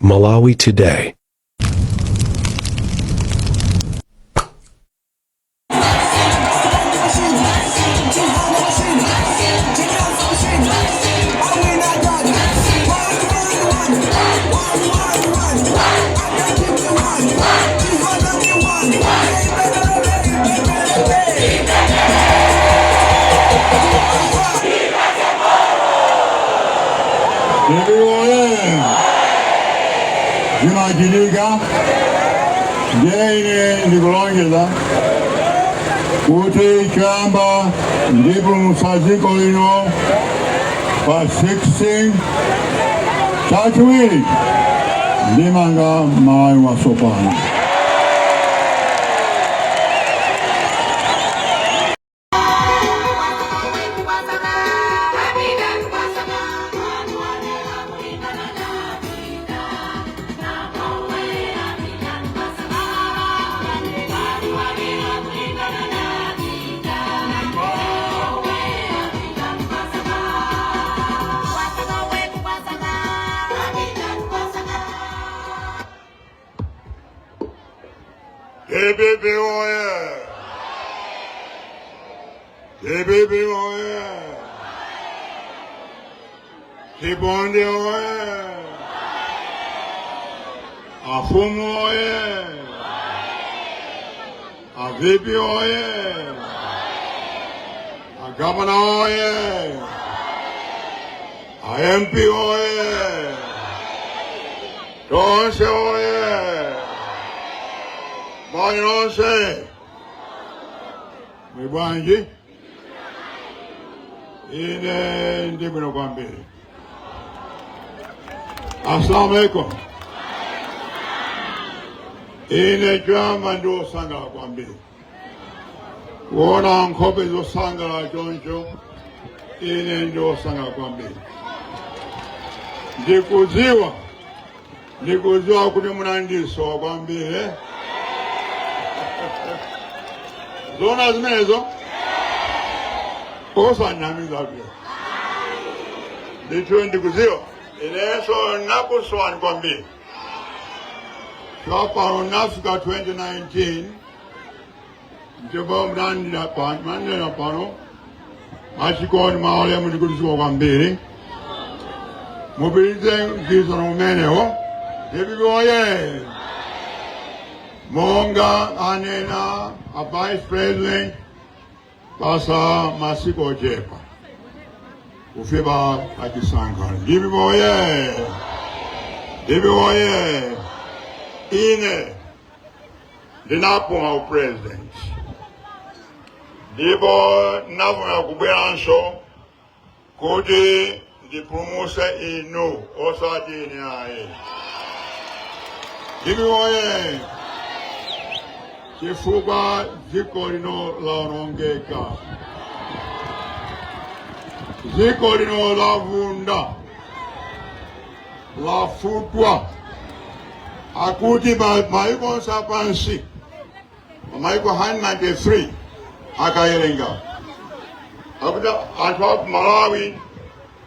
Malawi Today. DPP oye! Zimachitika. Ndiye ine ndikulonjeza kuti choyamba ndipulumutsa dziko lino pa 16, chachiwiri ndimanga Malawi watsopano. DPP oye! DPP oye! Tiponde oye! Afumu oye! A VP oye! Agavana oye! A MP oye! Tonse oye! Moni nonse! Muli bwanji? Ine ndi bwino kwambiri. Assalamu alaikum. Ine choyamba ndi wosangalala kwambiri kuona nkhope zosangalala choncho. Ine ndi wosangalala kwambiri. Ndikudziwa kuti munandisowa kwambiri, eh? Zoona zimenezo, osanamiza pia. Ndithu ndikudziwa inenso nakusowani kwambiri. Pano nafika 2019 ndipo mnandira pano mwachikondi, mwaulemu. Ndikuti zikomo kwambiri, mupitirize mgwirizano umenewo. DPP oye! Monga anena a Vice President, pasala masiku ochepa kufika pachisankho. DPP oye! DPP oye! Ine ndinapuma upresident ndipo ndinafuna kubweranso kuti ndipulumuse inu, osati ine ayi. DPP oye! Chifukwa dziko lino laonongeka, dziko lino lavunda, lafutwa. Akuti maiko onse apansi, maiko 193 akayerenga, akuti anthu a Malawi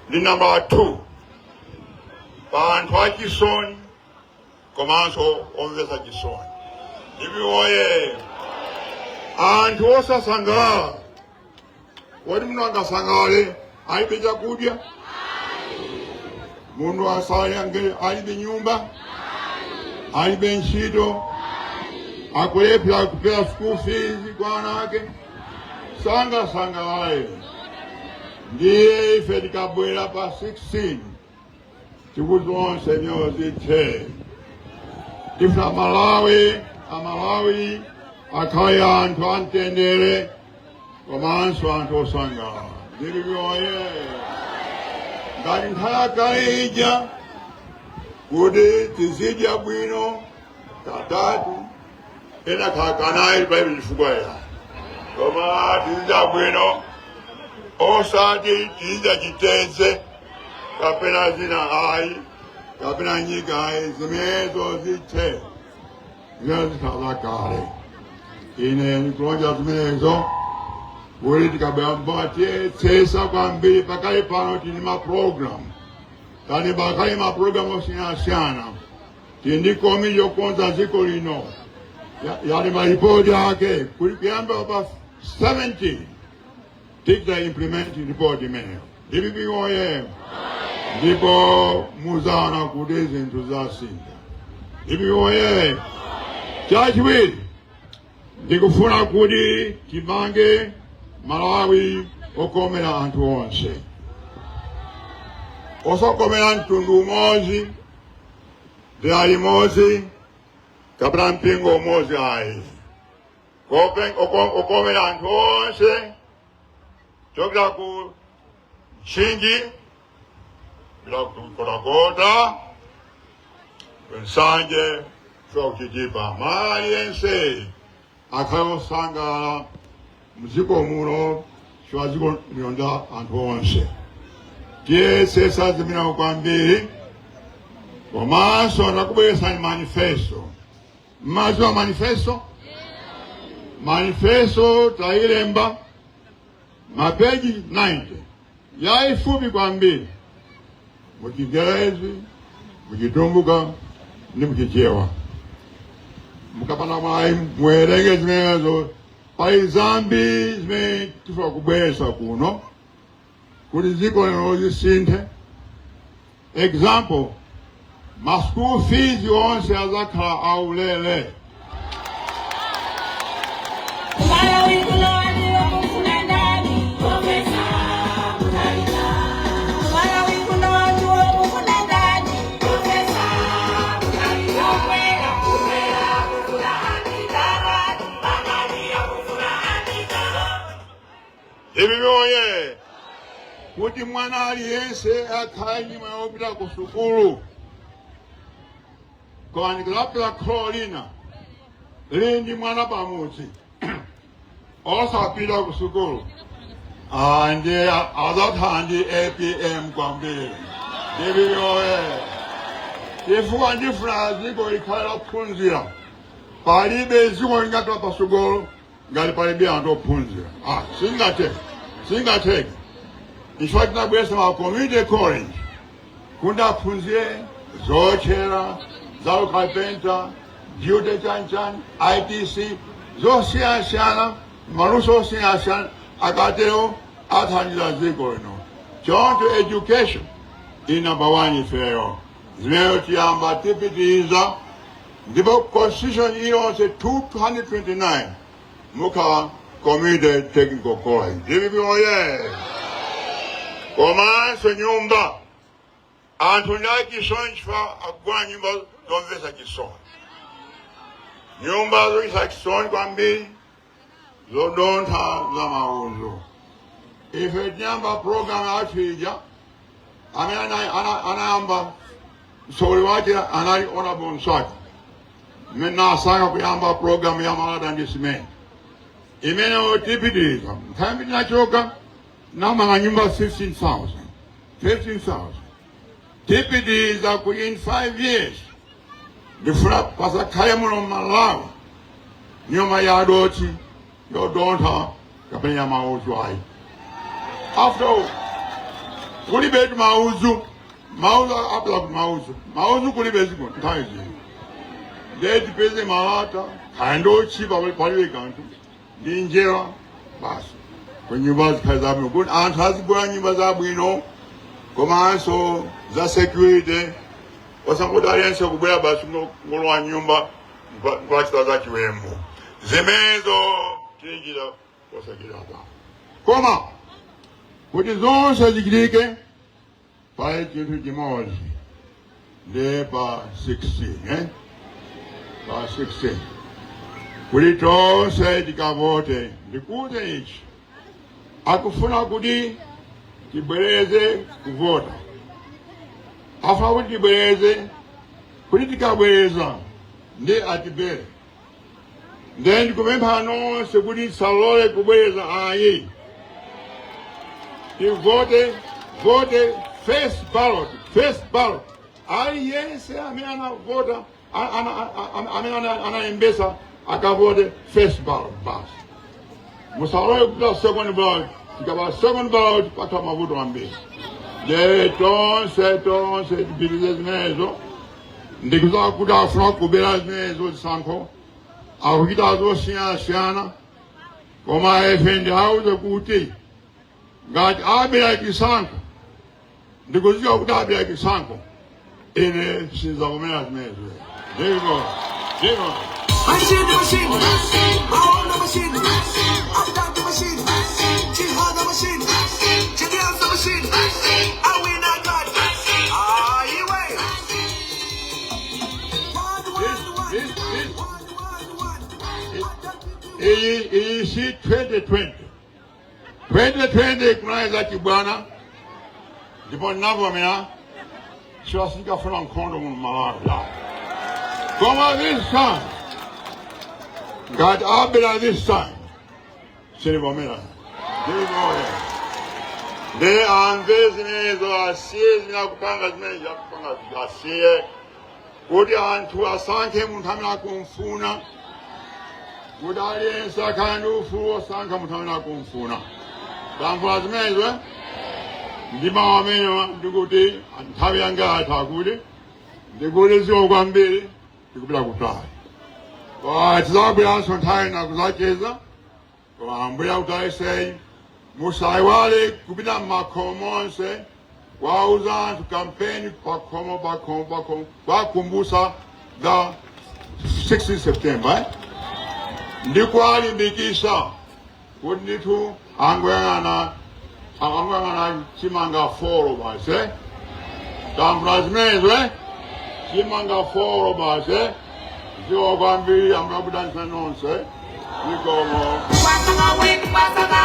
ndi namba 2 pa anthu achisoni komanso omvetsa chisoni. DPP oye! Anthu osasangalala. Kodi munthu angasangalale alibe chakudya? Munthu asangalale alibe nyumba, alibe ntchito, akulephera kupeza school fees kwa ana ake? Sangasangalale. Ndiye ife tikabwera pa 16 tikuti zonse nyoyo zithe. Tifuna Malawi, Amalawi akhale anthu amtendere komanso anthu osangalala. DPP oye! Ngati nthawi yakale ija, kuti tizidya bwino katatu, ena khala kanayi, palibe chifukwa ya, koma tizidya bwino, osati tizidya chitedze kapena zina ayi, kapena nyika ayi. Zimenezo zithe, zimene zikhala kale. Ine ndikulonjeza zimenezo kuti tikabwera mbatietsesa kwambiri. Pakali pano tili ma program, kani pakali ma program osiyanasiyana. Tili ndi komiti yokonza dziko lino, yalemba ripoti yake kuli kuyamba pa 17 tichita implement report imeneyo. DPP oye! Ndipo muzaona kuti zinthu zasintha. DPP oye! Chachiwiri, ndikufuna kuti timange Malawi okomera anthu onse, osakomera mtundu umodzi, dera limodzi kapena mpingo umodzi ayi. Okomera anthu onse chokera ku Mchinji bila ku Nkhotakota, Nsanje kufika ku Chitipa. Malawi aliyense akhale osangalala mdziko muno chifukwa dziko lino ndi la anthu onse. Tiyesesa zimenezo kwambiri. Komanso ndakubweresani manifesto. Mmadziwa manifesto? Manifesto tayilemba mapeji 90, yayifupi kwambiri, muchingerezi, muchitumbuka ndi muchichewa. Mukapanda mwayi muwerenge zimenezo. Pali zambiri zimene tifuna kubweretsa kuno kuti dziko lino lisinthe. Example, ma school fees onse azakhala aulere. Malawi kuno aliwo kufuna ndani? Profesa Mutharika. Malawi kuno aliwo kufuna ndani? Profesa Mutharika. Kukwera, kukwera, kufuna apitara, Anania kufuna apitara. DPP oye! Kuti mwana aliyense akhale ndi mwayi wopita ku sukulu. Koma ndikapeza kholo lina lili ndi mwana pamudzi osapita ku sukulu, ndiye azakhala ndi APM kwambiri. DPP oye! Chifukwa ndifuna dziko likhale lophunzira. Palibe dziko lingapite patsogolo ngati palibe anthu ophunzira. Ah, singatheke, singatheke. Chifukwa tinabweretsa ma community college kuti aphunzire zootchera, za ukalipenta, beauty, chanchani, ITC, zosiyanasiyana, maluso osiyanasiyana. Akatero athandiza dziko lino. Choncho education ili number one ifeyo. Zimenezo tiyamba, tipitiriza. Ndipo constituency iliyonse 229 mukhala community technical college. DPP oye! Komanso nyumba, anthu ndi achisoni chifukwa akugona nyumba zomvetsa chisoni, nyumba zochititsa chisoni kwambiri, zodontha, za maudzu. Ife tinayamba program yathu ija amene anayamba mtsogoleri wake anali Honorable Msaka, mmene nasankha kuyamba program ya malata ndi simenti imeneyo tipitiriza. Nthawi imene tinachoka namanga nyumba 15,000, 15,000. Tipitiriza ku in 5 years ndifuna pasakhale muno Malawi nyumba ya dothi yodontha kapena ya maudzu ayi. After all, kulibe maudzu, maudzu apela kuti maudzu, maudzu kulibe ziko nthawi zino. Ndiye tipeze malata kaya ndotchipa, palibe kanthu, ndi njerwa basi, ku nyumba zikhale zabwino kuti anthu azigula nyumba zabwino komanso za security, osangoti aliyense kubwera basi ngolowa nyumba nkwachita za chiwembu. Zimenezo tichita posachedwapa. Koma kuti zonse zichitike, pali chinthu chimodzi, ndiye pa 16, eh? Pa 16 kuti tonse tikavote. Ndikuti ichi akufuna kuti tibwereze kuvota, afuna kuti tibwereze, kuti tikabwereza ndi atibere. Ndiye ndikupempha nonse kuti tisalole kubwereza ayi, tivote, vote first ballot, first ballot. Aliyense amene anavota, amene analembesa akavote first ballot basi. Musalole kupita second ballot. Tikapa second ballot pakhala mavuto ambiri. Ndiye tonse, tonse tipitirize zimenezo. Ndikudziwa kuti afuna kubera zimenezo zisankho, akuchita zosiyanasiyana, koma ife ndiauze kuti ngati abera chisankho, ndikudziwa kuti abera chisankho, ine sinzavomera zimenezo. Ndiko ndiko. Machine, machine, I machine, Abdul machine, Jihad machine, Jihad machine, I win a God. Ah, you wait. One, one, one, This one, one, one. Iyi si 2020. 2020 kunali za chibwana, ndipo ndinavomera, siwasikafuna nkhondo muno Malawi. Koma this time, ngati abera this time, sindivomera. Ndivomera ndi amve zimenezo, asiye zimene akupanga, zimene akupanga asiye, kuti anthu asankhe munthu amene akumfuna, kuti aliyense akhale ndi ufulu wosankha munthu amene akumfuna. Tamvula zimenezo, eh? Ndi mawu amenewa ndikuti nthawi yanga yatha, kuti ndikuti zikomo kwambiri, ndikupita kutali. Koma tizabweranso nthawi ina kuzacheza. Koma Ambuye akudalitseni. Musayiwale kupita m'makhomo monse, kuwauza anthu, kampeni pakhomo pakhomo pakhomo, kuwakumbutsa the 16 September, eh? Ndikuwalimbikitsa kuti ndithu angoyang'ana chimanga 4 basi, eh? Tamvula zimenezo, eh? Chimanga 4 basi, eh? Zikomo kwambiri. Ambuye akudalitseni nonse. Zikomo. Wasanga wetu wasanga.